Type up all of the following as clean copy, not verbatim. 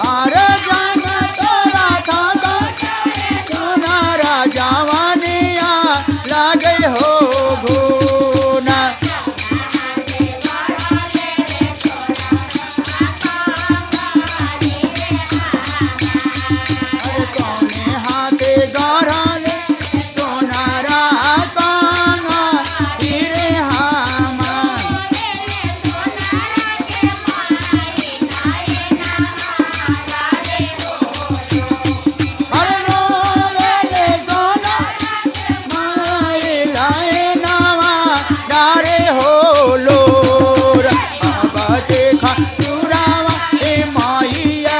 अरे जान तोरा खाता सोनारा जवानिया लागे हो घोना। अरे कौने हाथे गढ़ले सोनारा काना हीरे हमार। अरे रोले सोना माई लाए नवा डारे हो लोर। अब देखा चुरावा ए मैया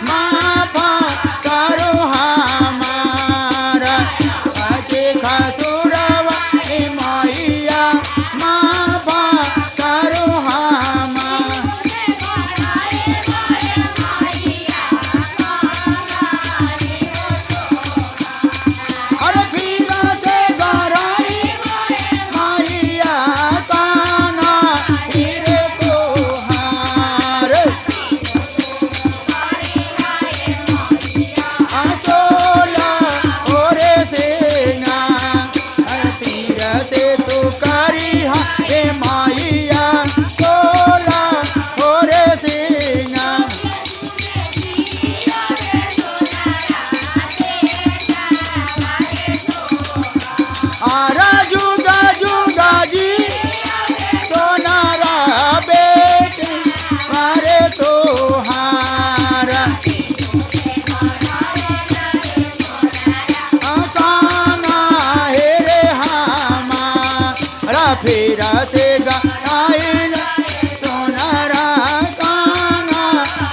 माफा करो हमारा। देखा चुरावा ए मैया माफा करो हमारा। अरे पीरा से गराई मैया काना हीरे तोहार। आसोला ओरे सेना पीर से तू करी हे मैया सोला ओरे सेना। आरा जुगा जुगा जी सोनारा बेटे मारे तोहार। आसाना हे रे हमारा फिर से गाइल सोनारा काना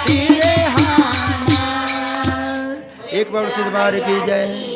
हीरे हमार। एक बार सिद्ध बार की जय।